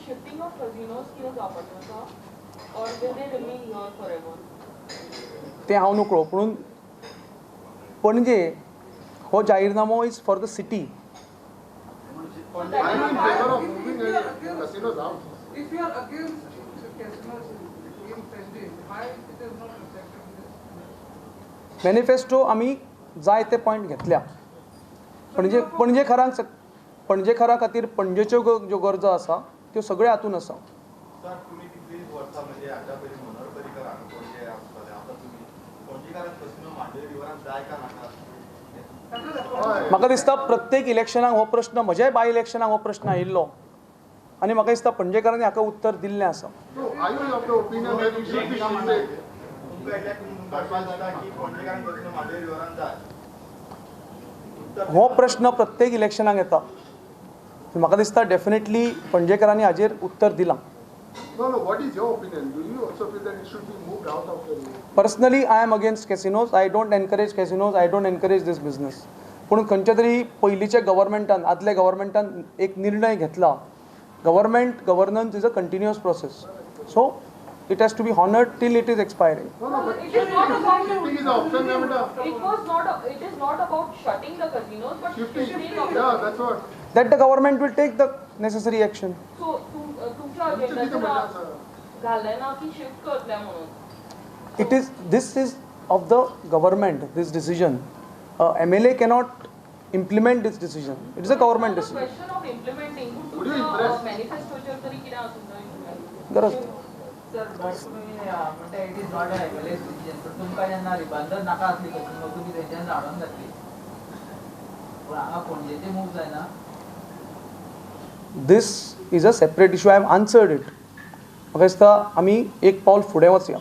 Shifting of casinos कितें जावपाचें आसा or will they remain here forever? तें हांव नकळो, पुणून पणजे हो जाहीरनामो is for the city. Are you in favor of moving casinos out? If you are against casinos in Panaji, why it is not reflected in this? Manifesto आमी जाय ते point घेतल्या. पणजे पणजेकारांक, पणजेकारां खातीर पणजेच्यो ज्यो गरजो आसा त्यो सगळ्यो हातून आसा. सर, तुम्ही कितली वर्सां, म्हणजे हाच्या पयलीं मनोहर पर्रीकर हांगा पणजे आसताले, आतां तुमी पणजेकारांक कसिनो मांडवी रिवरान जाय का नाका? हय. म्हाका दिसता प्रत्येक इलेक्शनाक हो प्रश्न, म्हज्याय बाय इलेक्शनाक हो प्रश्न आयिल्लो आनी म्हाका दिसता पणजेकारांनी हाका उत्तर दिल्लें आसा. So are you of the opinion that it should be shifted? तुमकां इतल्याक तुमकां दिसता की पणजेकारांक कसिनो मांडवी रिवरान जाय? उत्तर. हो प्रश्न प्रत्येक इलेक्शनाक येता. म्हाका दिसता डेफिनेटली पणजेकारांनी हाजेर उत्तर दिलां. No, what is your opinion? Do you also feel that it should be moved out of the lake? Personally, I am against casinos. I don't encourage casinos. I don't encourage this business. पूण खंयच्या तरी पयलींच्या गव्हर्मेंटान, आदल्या गव्हर्मेंटान एक निर्णय घेतला. Government governance is a continuous process, so it has to be honoured till it is expiring. No, but It is not about shifting is an option, काय म्हणटा? It was not it is not about shutting the casinos, but Shifting, shifting of the yeah, that's what. That the government will take the necessary action. So तुमच्या तुमचें कितें अजेंडाचेर म्हणणें आसा? घालें ना की शिफ्ट करतले म्हणून. It is this is of the government, this decision. MLA cannot implement this decision. It is a government decision. Question of implementing, पूण Would you तुमच्या impress? मॅनिफेस्टोचेर तरी कितें आसूंक जाय. गरज सर, बट तुमी म्हणटा it is not a MLA decision, पण तुमकां जेन्ना रिबांदर नाका आसली कसिनो, तुमी थंयच्यान हाडून घातली, पूण हांगा पणजेचे मूव जायना. This is a separate issue. I have answered it. म्हाका दिसता आमी एक पावल फुडें वचया.